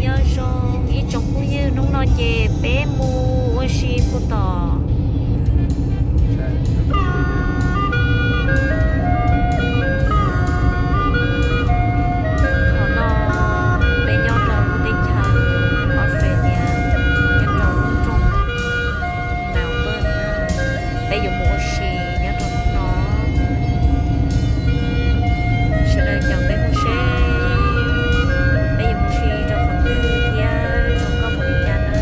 Nyob zoo ib tsoom phooj ywg, hnub no ces peb mus ua si puag tom qhov no, peb nyob rau lub teb chaws Australia, nyob rau lub nroog Melbourne na. Peb yuav mus ua si nyob rau hnub no. Sawv daws caum peb mus seb peb yuav mus si rau qhov twg thiab zoo nkauj npaum li cas na.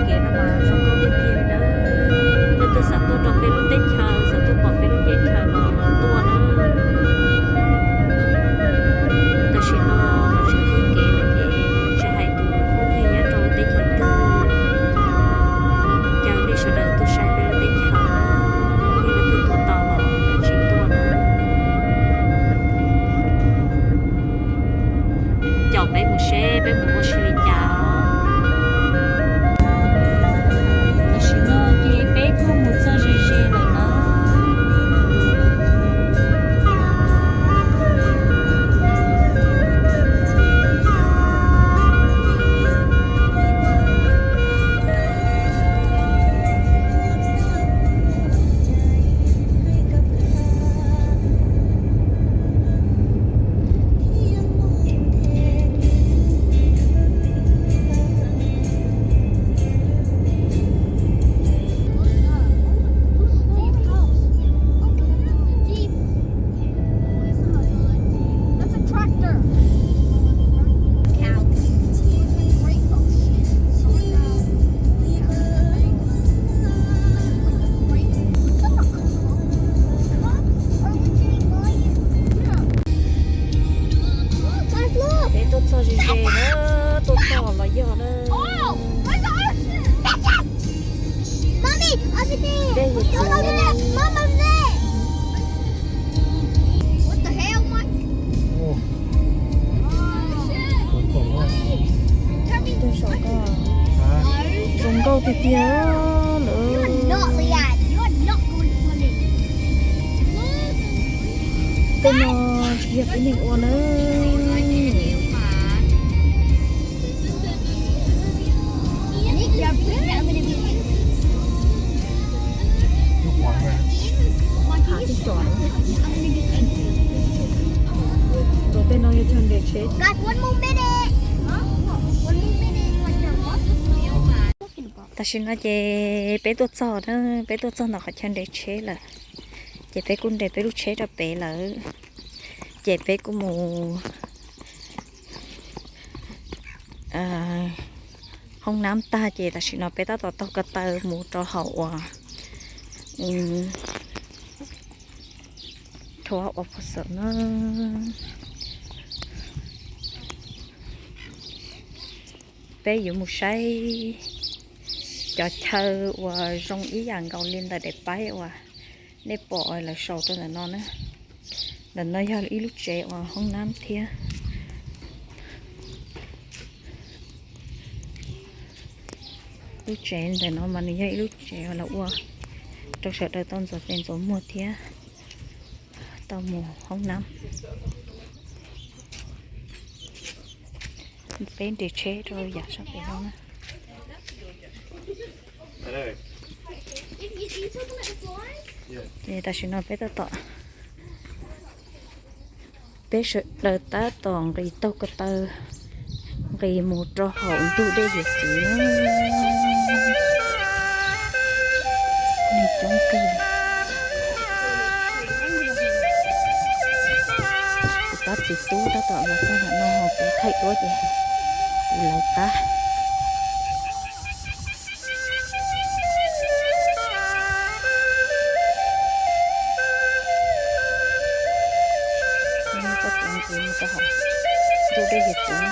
Kev no mas zoo nkauj tiag tiag li na. Leej twg xav tuaj rau peb lub teb chaws, xav tuaj pom peb lub teb chaws los tuaj na. Tam sim no los tsis qhib kev lawm ces tsis hais tus phooj ywg nyob rau lub teb chaws twg, caw nej sawv daws tuaj saib peb lub teb chaws na. Yog leej twg tuaj tau los tsis tuaj na. Caum peb mus seb peb mus ua si li cas os. Tam sim no ces peb kuj mus txog ze ze lawm na. Peb tuaj txog ze ze na, tuaj txog los yog na. Dej yuav txwv. Zoo nkauj tiag tiag lawm. Tej no tsis yog tib neeg ua na. Tej no yog chaw nres tsheb. Tam sim no ces peb tuaj txog na, peb tuaj txog ntawm qhov chaw nres tsheb lawm. Ces peb kuj nres peb lub tsheb rau pem lawm. Ces peb kuj mus hoob nab tag ces tam sim no peb tab tom taug ko taw mus rau hauv uas Tour of Awesome na. Peb yuav mus saib cov chaw uas zoo ib yam nkaus li ntawm daim paib uas nej pom lawv sau rau ntawm no na. Ntawm no yog ib lub tsev uas hoob nab thiab. Lub tsev ntawm no mas nws yog ib lub tsev uas lawv ua rau sawv daws tau ntxuav tes ntxuav muag thiab tau mus hoob nab. Peb nres tsheb rau yav sab pem no na. Ces tam sim no peb tab tom, peb sawv daws tab tom nqis taug ko taw nqis mus rau hauv ntug dej hiav txwv na. Neeg coob kawg. Kuv tab txiv tub tab tom los txog ntawm no ho kuv thaij duab ces kuv lawv qab. Ntug dej hiav txwv.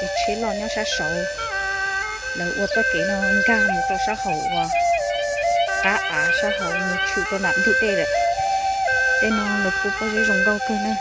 Tsheb loj nyob sab saud, lawv ua txoj kev no nkag mus rau sab hauv uas qab av sab hauv mus tshwm rau nram ntug dej lawm. Tej no lawv kuj pob zeb zoo nkauj kawg na.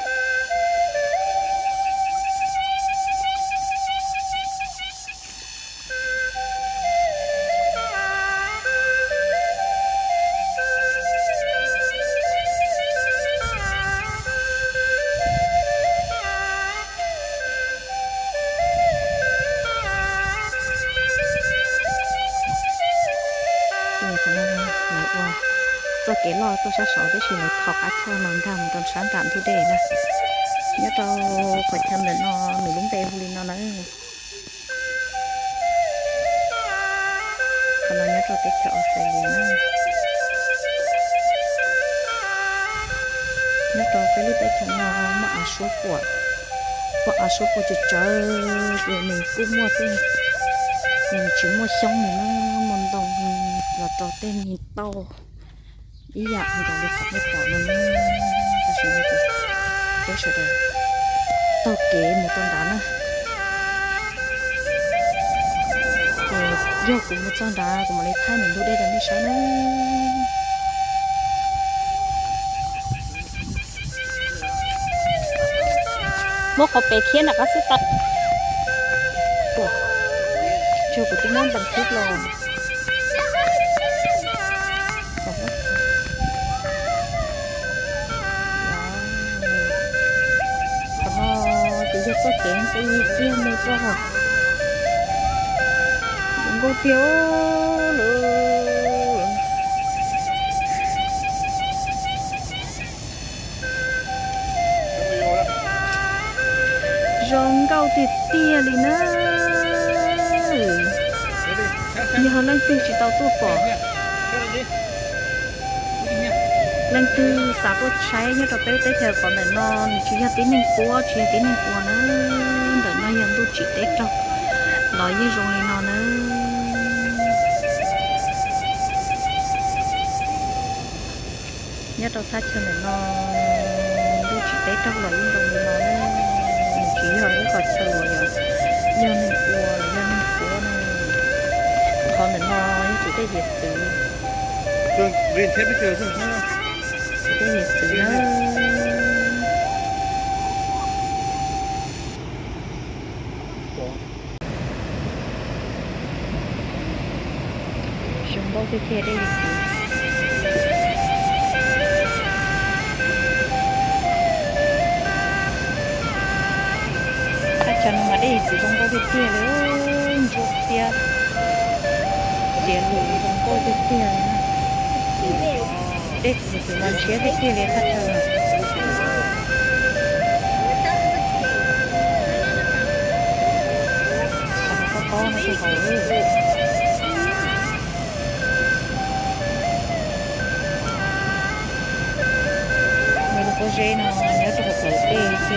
Lawv ua txoj kev loj tuaj sab saud tab sis lawv tho qab choj no nkag mus rau sab nram ntug dej na. Nyob rau qhov chaw ntawm no nws lub npe hu li no na. Qhov no nyob rau teb chaws Australia na. Nyob rau peb lub teb chaws no muaj av suab puam, muaj av suab puam tsawg tsawg, ces nws kuj muaj tej, nws tsis muaj xyoob nws muaj ntoo los rau tej niag tauj ib yam nkaus li qhov nej pom no na. Tam sim no ces peb sawv daws taug kev mus rau nrad na. Ces yog kuv mus txog nrad kuv mam li thaij nws ntug dej rau nej saib na. Muab qhov pem khiab nram qab xwb tau. Tsuas kuv twb muab npas khib los. Qhov no ces yog txoj kev peb ib kiag mus rau hauv. Zoo nkauj tiag lawm. Zoo nkauj tiag tiag li na. Yog leej twg tsis tau tuaj pom, leej twg xav tuaj saib nyob rau peb teb chaws qhov ntawm no, nws tsis yog tib neeg puab tsis yog tib neeg ua na. Ntawm no yog ntuj tsim teb raug los yeej zoo li no na. Nyob rau thaj chaw ntawm no, ntuj tsim teb raug los yeej zoo li no na. Nws tsis yog ib qhov chaw uas yog, yog neeg ua los yog neeg puab na. Qhov ntawm no yog tsis tej hiav txwv, tsis tej hiav txwv na. Zoo nkauj tiag tiag dej hiav txwv. Thaj chaw no mas dej hiav txwv zoo nkauj tiag tiag li, ntsuab xiab, xiav lus zoo nkauj tiag tiag li na. Dej hiav txwv mas ntshiab tiag tiag li thaj chaw no. Qhov no tob tob no rau hauv. Nws lub pob zeb no nyob rau hauv plawv dej thiab.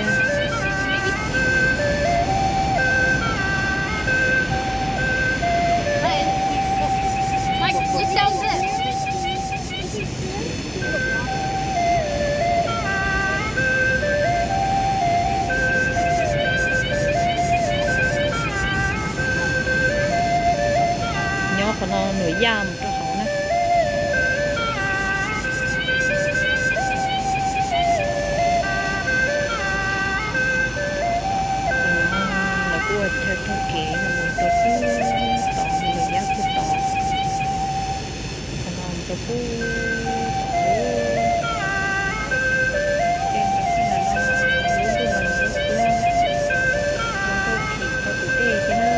Nyob qhov no nws yaj mus rau hauv na. Qhov no lawv kuj ua chaw taug kev no mus rau pem tod, mus yaj pem tod. Qhov no mus rau pem tod. Tej ntawd xwb ntawm no, lub ntuj mas ntsuab xiab, zoo nkauj phim rau tus dej thiab na,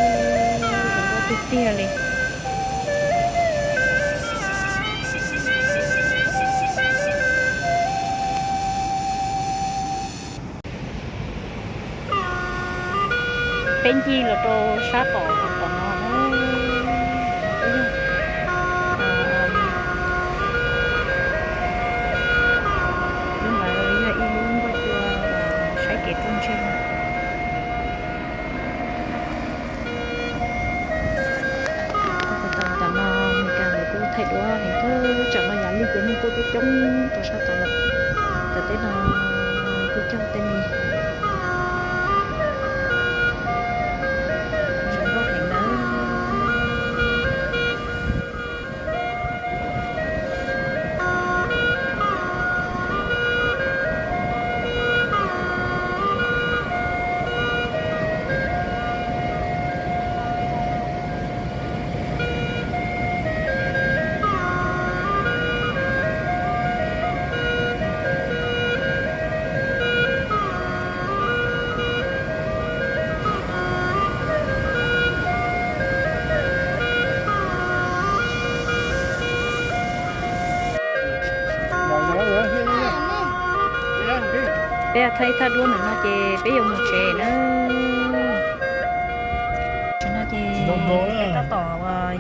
zoo nkauj tiag tiag li. Peb ncig los rau sab tom, tom no na, lub ntawd yog ib lub nkuaj cua uas saib kev ruaj ntseg. Tau tam no Meskas lawv kuj thaij duab heev kawg, tsam no yav lig ces neeg tuaj coob coob rau sab tod lawm. Tam teb no kuj cog tej me, Peb thawj ib thaj duab ntawm no ces peb yuav mus tsev na. Tam sim no ces peb tab tom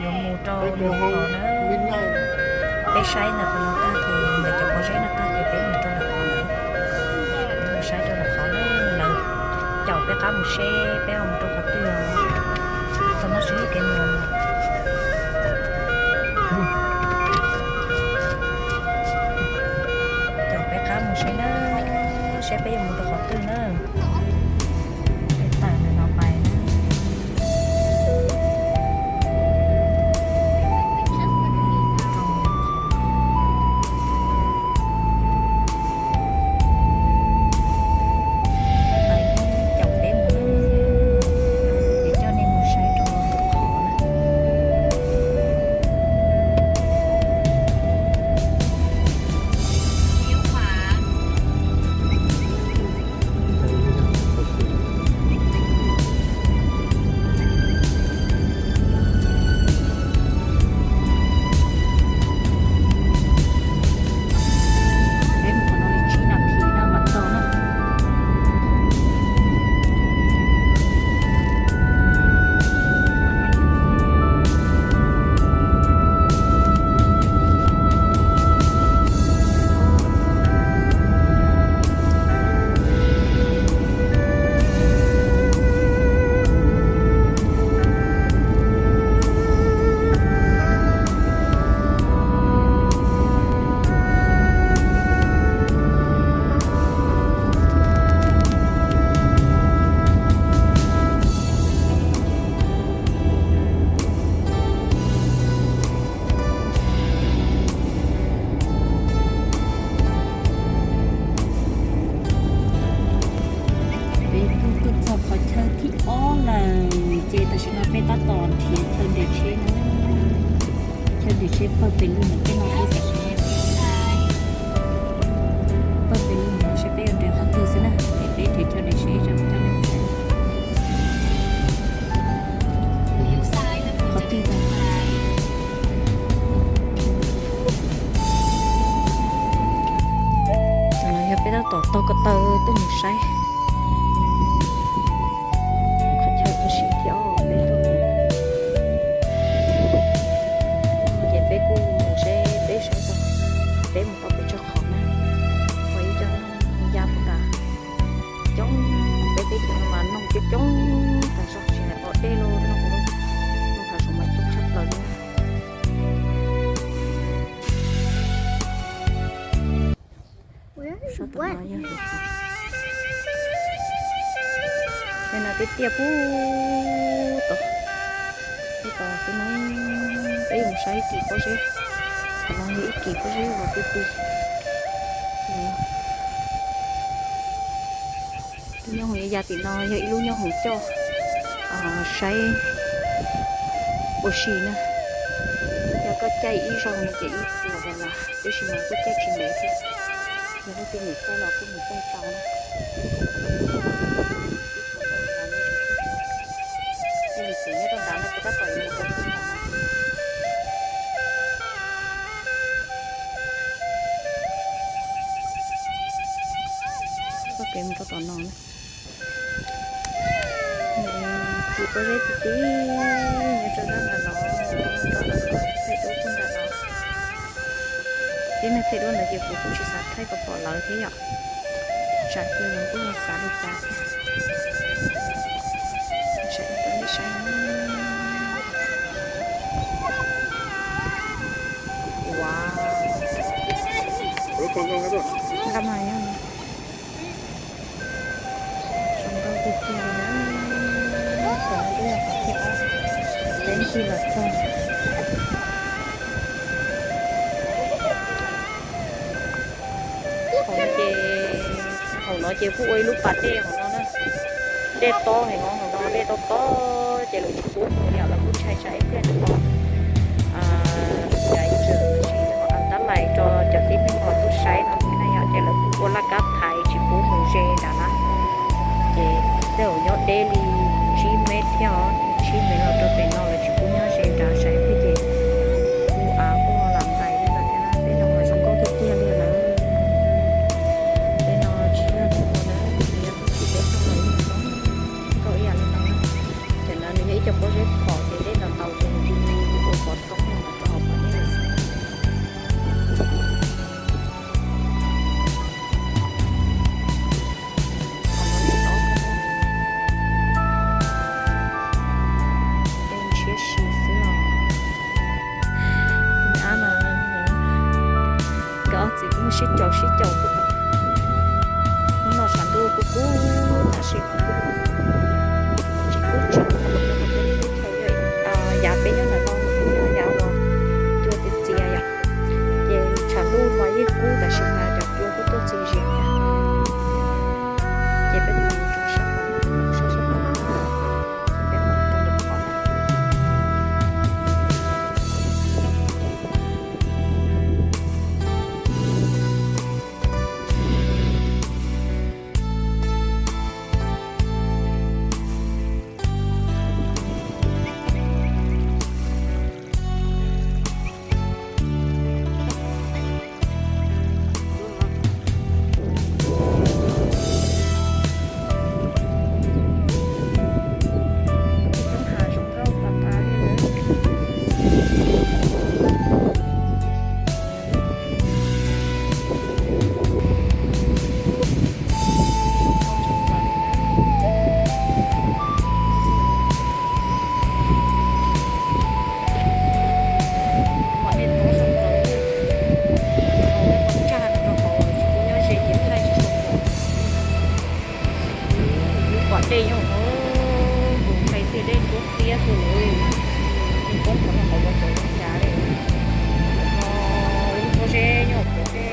yuav mus rau lwm qhov na. Peb saib ntawm qhov no tag ces ntawm cov pob zeb no tag ces peb mus rau lwm qhov na. Peb mus saib rau lwm qhov na, lawv caum peb qab mus seb peb ho mus rau qhov twg os. Tam no tsis muaj kev mus. Caum peb qab mus seb na, seb peb yuav mus rau qhov twg na. Peb tawm ntawm no pais na. Caum peb mus na, es coj nej mus saib rau lwm qhov na. Peb mus qhov no li tsib nas this na mam txog na. Peb twb tuaj txog qhov chaw thib ob lawm ces tam sim no peb tab tom nrhiav chaw nres tsheb na. Chaw nres tsheb pawg pes lug ntawm tej no xwb, tam sim no pawg pes lug ntawm no seb peb yuav nres qhov twg xwb na. Es peb nrhiav chaw nres tsheb rau coj nej mus saib qhov twg ntag. Tam no yog peb tab tom taug ko taw tuaj mus saib qhov chaw ua si thiab os. Peb tuaj mus ces peb kuj mus seb peb saib tau, peb mus tau pes tsawg qhov na. Ua ib co noog ya puas tas coob, peb teb chaws no mas noog coob coob tas zog, tsis hais qos dej los noog, noog hav zoov mas coob tshaj plaws li na. Sab tom no yog, tej no tiaj tiaj puag tod, puag tod xwb na. Peb yuav mus saib ib kis pob zeb, qhov no yog ib kis pob zeb uas ti ti. Lub nyooj hoom ya tim no yog ib lub nyooj hoom coj saib ua si na. Yog koj caij ib zaug no ces ib puas dollar, tab sis mas kuj caij tsis ntev thiab. Yog leej twg nyiam caij los kuj mus caij tau na. Tej lwm tus nyob rau nrad no kuv tab tom yuav mus rau puag nram no. Txoj kev mus rau tom no na. Kis pob zeb ti ti nyob rau nram no, thaij duab puag nram no. Tib neeg thaij duab ntawd ces kuv kuj tsis xav thaij kom pom lawv thiab yom. Tsam cia lawv kuj xav li cas thiab. Saib rau nej saib na. Wow. Nqa mas yog zoo nkauj tiag tiag li na. Qhov no twb yog qhov thib ob peb ncig los txog. Hauv no ces, hauv no ces kuj ua ib lub pas dej hauv no na. Dej tob heev os, hauv no dej tob tob ces lawv tsis pub mus yom, lawv kuj ntshai tsam ib pliag nws ho, a, ib tsam tsis yog tab lais rau cov tib neeg uas tuaj saib no thiab na yom, ces lawv kuj ua laj kab thaiv tsis pub mus ze nrad na. Ces tej zaum nyob deb li tsib mev thiab os, tsib mev los rau pem no lawv tsis pub nyob ze nrad, saib peb ces kuj av kuj lam ntais li ntawd thiab na. Tej no zoo nkauj tiag tiag li lawm. Tej no tsis yog tus ua na, Cov pob zeb phom ces dej ntaus ntaus ces nws cia li ua pov roob no rau hauv pob zeb lawm xwb. Dej ntshiab si xwb os. Ab no, nkawd ob txiv kuj sib caum sib caum. Hnub no tshav ntuj kub kub tab sis kuj tsis kub tsis kub, yav peb nyob ntawm no yog yav uas cua txias txias yom, ces tshav ntuj mas yeej kub tab sis mas cov cua kuj tuaj txias zias thiab. Ces peb mus rau sab tom no, sab sab tom no, peb mus rau lwm qhov na. Lub pas dej nyob hauv, tus ntxhais tiag dej ntsuab xiab xwb lawm. Poob qhov no qhov ua tau cas li. Lub pob zeb nyob hauv pob zeb.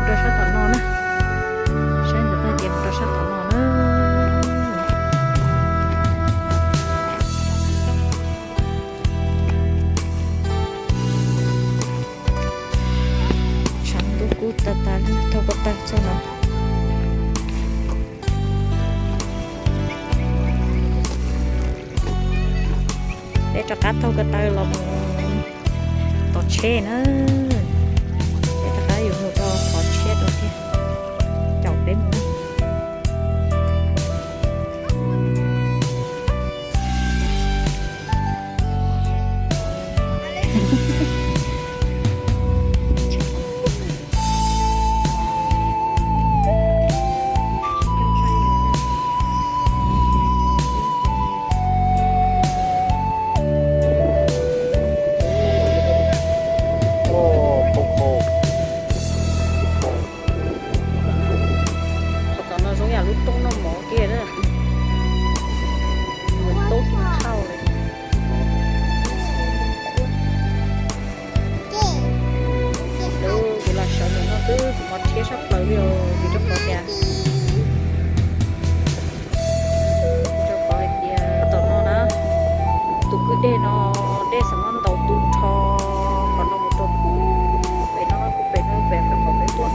Rau sab tom no na, saib ntawd tag ces mus rau sab tom no na. Tshav ntuj kub tas tas li, thauj ko taw txog no. Peb rov qab taug ko taw los mus tom tsheb na. Peb rov qab yuav mus rau qhov tshiab rau thiab. Caum peb mus. Qhov tom no zoo yam lub roob noj mov kiag na. Mus tub tsis txhaum li. Lub kuv los sawv ntawm no xwb, kuv mas rhiab sab plaws li os, vim rau qhov tias, rau qhov hais tias tom no na, tus kwj dej no, dej xav muab ntaus tu nrho qhov no mus rau pem no, pem no, pem qhov peb tuaj,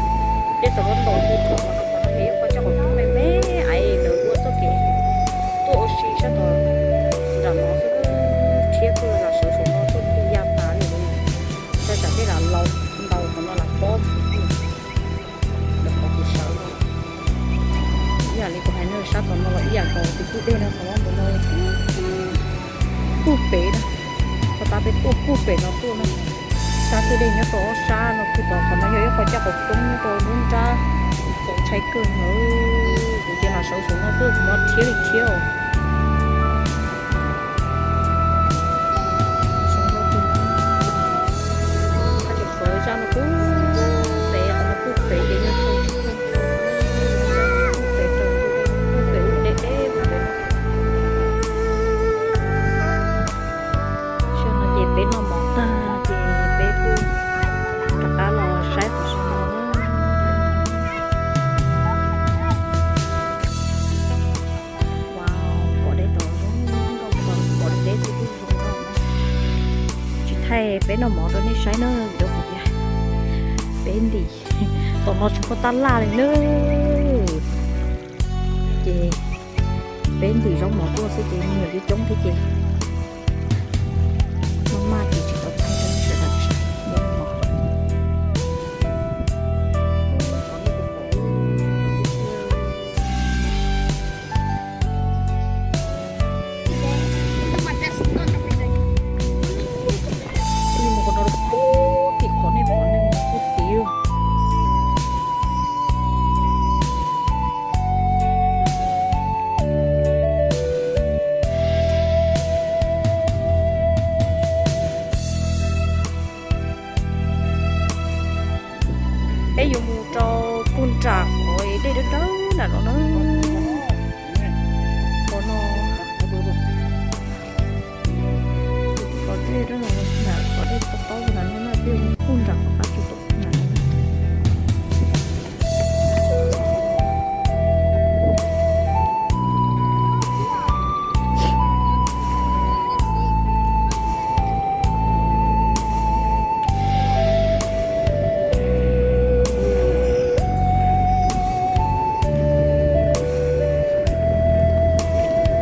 dej xav muab ntaus tu nrho qhov no, qhov no es yuav koj coj qhov me me aiv ntawd ua txoj kev tuaj ua si sab tod nram no xwb, rhiab kuj los sawv saum no tuaj kuj ya tas li, rau tsam dej lam laus ntaus qhov no lam pob ntawm qhov kuv sawv no. Ib yam li kuv hais no, sab tom no los ib yam nkaus, tus kwj dej no xav muab ntaus no, kuj pem Peb tuaj puag pem no tuaj na, sab kwj dej nyob rau ob sab no, twb tau qhov no yog ib qho caj qhov coob nyob rau lub nrab, txaus ntshai kawg nkaus. Kuv cia li sawv saum no tuaj kuv mam rhiab li thiab os. Sawv zaj no puag pem, qhov no puag pem ces yog puag pem, puag pem ub deb deb puag pem. Sij hawm no ces peb noj mov tag ces peb kuj rov qab los saib qhov sab no na. Wow, pom deb tau zoo nkauj, pom deb tau zoo nkauj na. Tsis thaij peb noj mov rau nej saib na, vim rau qhov tias peb ntim, tom no tsis muaj tab laj li na. Ces peb ntim zaub mov tuaj xwb ces me nyuam coob coob thiab ces maj maj ces tsis tau thaij rau nej sawv daws saib noj mov. Mus qhov no puag tim qhov nej pom nej mus puag tim. Peb yuav mus rau puag nram qhov dej dawb dawb na no na. Qhov no, qhov dej dawb no, qhov dej tob tob na no na, peb yuav mus puag nram qhov qab tsuas tom na no.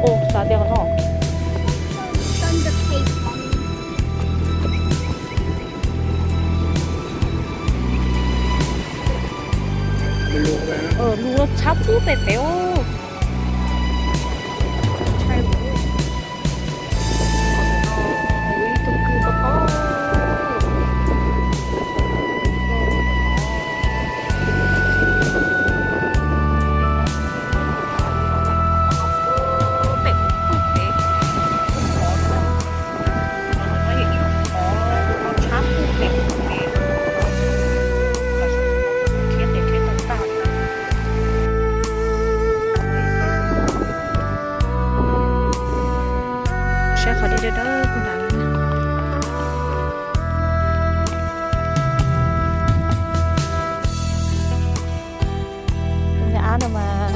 Ua xav tias qhov no lus tshab pub pem pem. Saib qhov dej dawb dawb puag nrad. Tus nyab ab no mas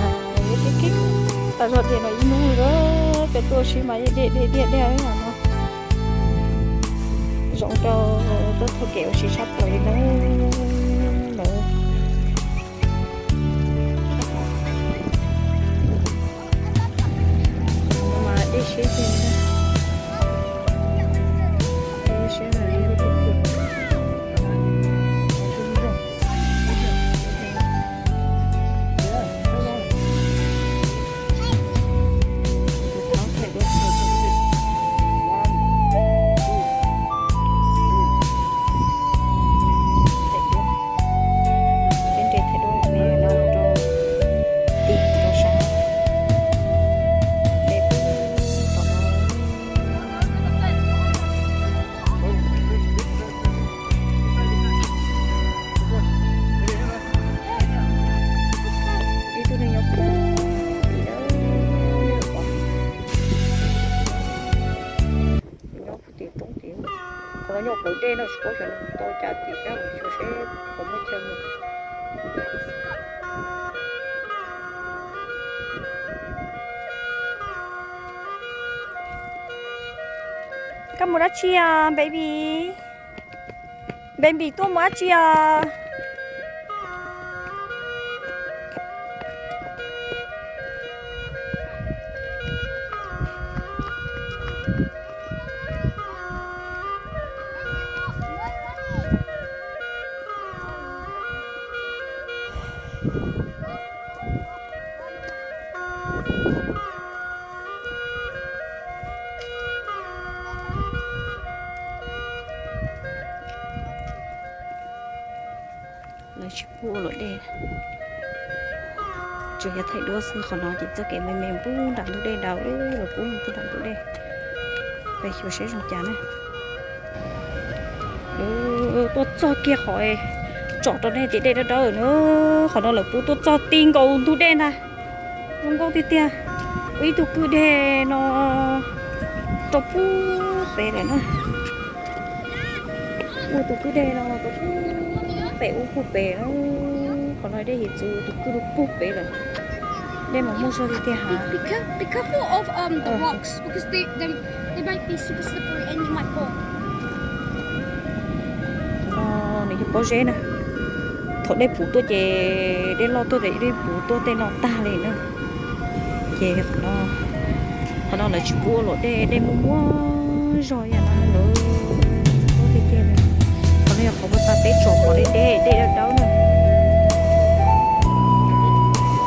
yuav keeb keeb tas zog tias no ib hnub peb tuaj ua si mas yeej dej dej dej dej no. Zoo rau tuaj taug kev ua si sab plaws li na. Dej siab tiag, dej siab. Peb nres thaij duab me no rau tim rau sab, peb pub tom no. Ib tug neeg nyob puag tim na, nyob puag tim roob tim. Qhov no nyob plawv dej no tsis paub xyov nws tau cas tim peb mus xyuas seb puas muaj chaw mus. Koj mus dab tsi os, baby? Baby tuaj mus dab tsi os? Tsis pub ua luam dej, tsuas yog thaij duab xwb. Qhov no ces txoj kev me me pub nram ntug dej nrad, lawv pub pub nram ntug dej. Peb xyuas seb zoo cas na. Tuaj txog kiag qhov tsom rau nej tias dej dawb dawb na. Qhov no lawv pub tuaj txog ti nkaus ntug dej ntag. Zoo nkauj tiag tiag. Ua ib tug kwj deg no rau puag pem lawm na. Ua tus kwj deg no rau puag pem ub puag pem na. Qhov no dej hiav txwv tus kwj rau puag pem lawm. Dej mas muaj zog tiag tiag ha. Be careful of um the rocks because they they they might be super slippery and you might fall. Qhov no nws yog pob zeb na. Thaum dej puv tuaj ces dej loj tuaj ces dej puv tuaj tej no tag li na. Ces qhov no, qhov no lawv tsis pub ua luam dej, dej muaj muaj zog yam no lawv tsis pub tiag tiag li. Qhov no yog qhov uas tas peb tsom pov deb deb, dej dawb dawb na.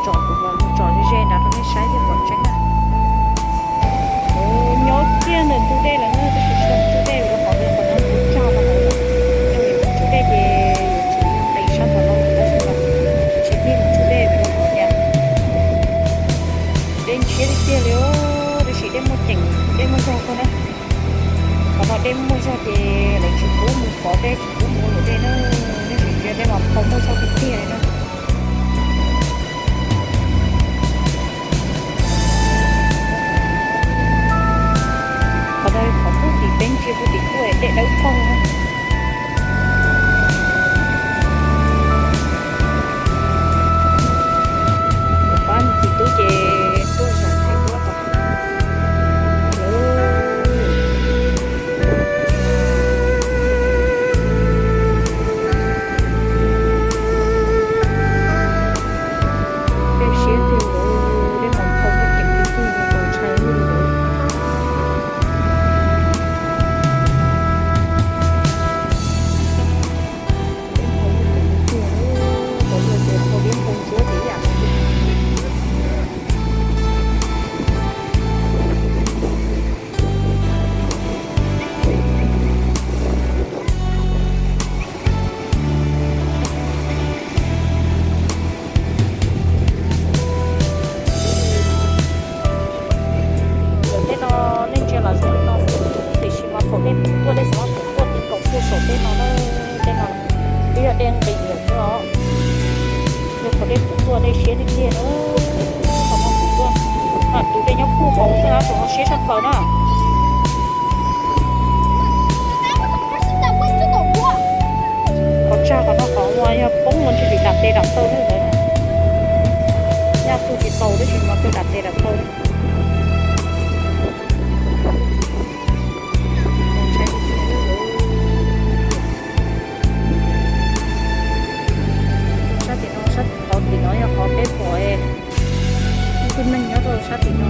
Tsom kuv los tsom ze ze nrad rau nej saib thiaj pom tseeb na. Nyob kiag ntawm ntug dej lawm na, tab sis tsis tau mus tsuj dej vim rau qhov tias qhov no tus tsag no hauv lawm. Yog yuav mus tsuj dej ces yuav tsum nqis sab tom no tab sis mas tsis pheej mus tsuj dej vim rau qhov tias dej ntshiab tiag tiag li, tab sis dej muaj ceem, dej muaj zog kawg na. Qhov no dej muaj zog ces lawv tsis pub mus pov dej, tsis pub mus ua luam dej na, tab sis ntsia dej mas phau muaj zog tiag tiag li na. Qhov no qhov puag tim peb ntsia puag tim tuaj dej dawb paug na. Kuv pab me txiv tub ces tuaj zaum thaij duab tom. Dej siab tiag, dej mas phau muaj ceem tiag tiag, txaus ntshai li. Dej phau muaj ceem tiag tiag, tau luag tias phau dib phau ntsuab ces ib yam no. Tej no nej ntsia los zoo li no xwb tiam sis mas thaum dej puv tuaj dej xav tuaj ti nkaus puag saum tej no na, tej no twb yog dej nqis lawm xwb os. Yog thaum dej puv tuaj dej siab tiag tiag na. Qhov no puv tuaj, tus dej nyob puag hauv xwb na, tus no siab tshaj plaws na. Qhov tsag qhov no qhov uas yog poob los ntshe tsis dam tes dam taw li ntawd. Nyaj tu tsis tau tab sis mas kawg dam tes dam taw li. Sab tim no, sab qhov tim no yog qhov peb pom ib tug neeg nyob rau sab tim no.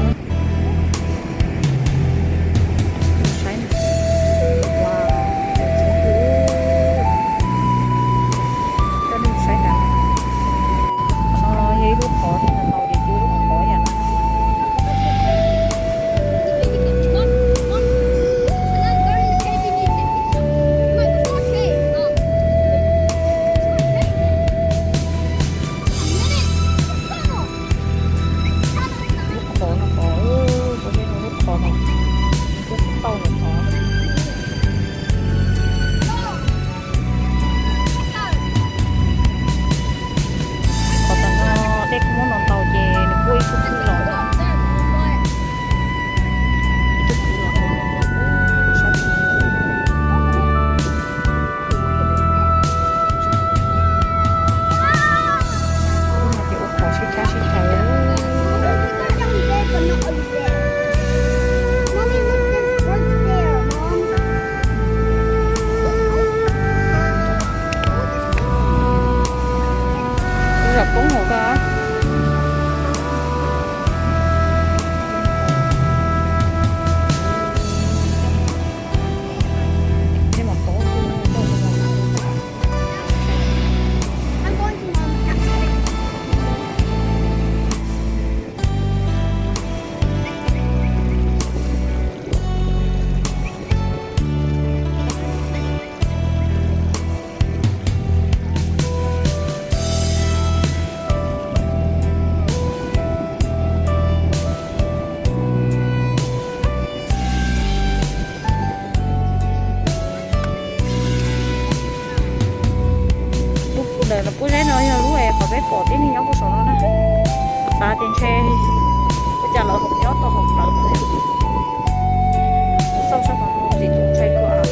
Peb pom tib neeg nyob puag saum no na, xav tias ntshe ua cas lawv ho nyob tau hauv plawv no. Xauj sab tod no ntxim tus ntshai kawg.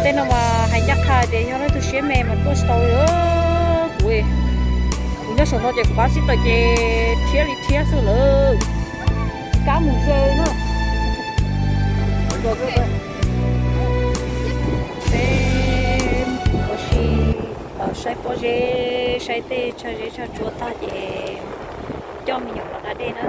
Tej no mas hais ncaj qha tias yog leej twg siab me mas tuaj tsis tau li. Kuv, kuv nyob saum no ces kuv pab sib tawm ces rhiab li rhiab xwb lawm. Kab mus ze na. Peb ua si los saib pob zeb, saib tej tshav zeb tshav tsuag tag ces coj me nyuam los da dej na.